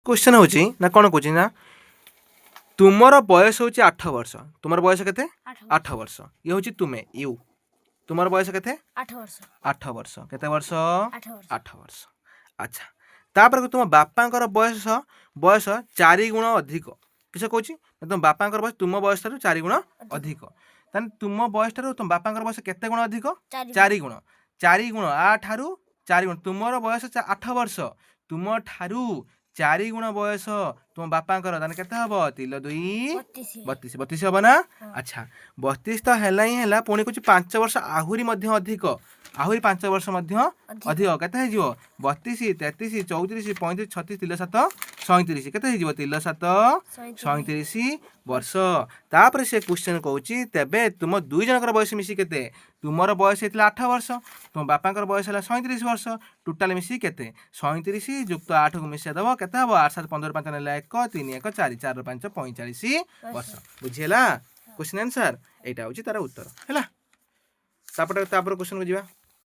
Question ହେଉଛି ନା, କ'ଣ କହୁଛି ନା, ତୁମର ବୟସ ହେଉଛି 8 ବର୍ଷ। ତୁମର ବୟସ କେତେ? 8। 8 ବର୍ଷ। ଇଏ ହେଉଛି ତୁମେ, you. ତୁମର ବୟସ କେତେ? 8 ବର୍ଷ। 8 ବର୍ଷ। କେତେ ବର୍ଷ? 8 ବର୍ଷ। 8 ବର୍ଷ। ଆଚ୍ଛା, ତାପରେ ତୁମ ବାପାଙ୍କର ବୟସ 4 ଗୁଣ ଅଧିକ। କିସ କହୁଛି ନା, ତୁମ ବାପାଙ୍କର ବୟସ ତୁମ ବୟସ ଠାରୁ 4 ଗୁଣ ଅଧିକ। ତାହେଲେ ତୁମ ବୟସ ଠାରୁ ତୁମ ବାପାଙ୍କର ବୟସ କେତେ ଗୁଣ ଅଧିକ? 4। 4 ଗୁଣ। 4 ଗୁଣ, ଆ ଠାରୁ 4 ଗୁଣ। ତୁମର ବୟସ 8 ବର୍ଷ, ତୁମ ଠାରୁ 4 ଗୁଣ ବୟସ ତୁମ ବାପାଙ୍କର। ତାହେଲେ କେତେ ହବ? ତିନ ଦୁଇ 32। 32। 32 ହବ ନା? ହଁ। ଆଚ୍ଛା, 32 ତ ହେଲା ହିଁ ହେଲା। ପୁଣି କହୁଛି 5 ବର୍ଷ ଆହୁରି ମଧ୍ୟ ଅଧିକ। ଆହୁରି 5 ବର୍ଷ ମଧ୍ୟ ଅଧିକ। ଅଧିକ। କେତେ ହେଇଯିବ? 32, 33, 34, 35, 36, ତିନି ସାତ 37। କେତେ ହେଇଯିବ? ତିନି ସାତ 37। 37 ବର୍ଷ। ତାପରେ ସେ କ୍ୱେଶ୍ଚନ୍ କହୁଛି, ତେବେ ତୁମ ଦୁଇ ଜଣଙ୍କର ବୟସ ମିଶି କେତେ? ତୁମର ବୟସ ହେଇଥିଲା 8 ବର୍ଷ, ତୁମ ବାପାଙ୍କର ବୟସ ହେଲା 37 ବର୍ଷ। ଟୋଟାଲ୍ ମିଶିକି କେତେ? 37 ଯୁକ୍ତ 8କୁ ମିଶାଇ ଦେବ, କେତେ ହେବ? 8 7 15, 5 ନେଲା 1, 3 1 4, 4 5 45 ବର୍ଷ। ବୁଝିହେଲା କ୍ୱେଶ୍ଚନ୍ ଆନ୍ସର୍? ଏଇଟା ହେଉଛି ତାର ଉତ୍ତର। ହେଲା, ତାପରେ କ୍ୱେଶ୍ଚନ୍କୁ ଯିବା।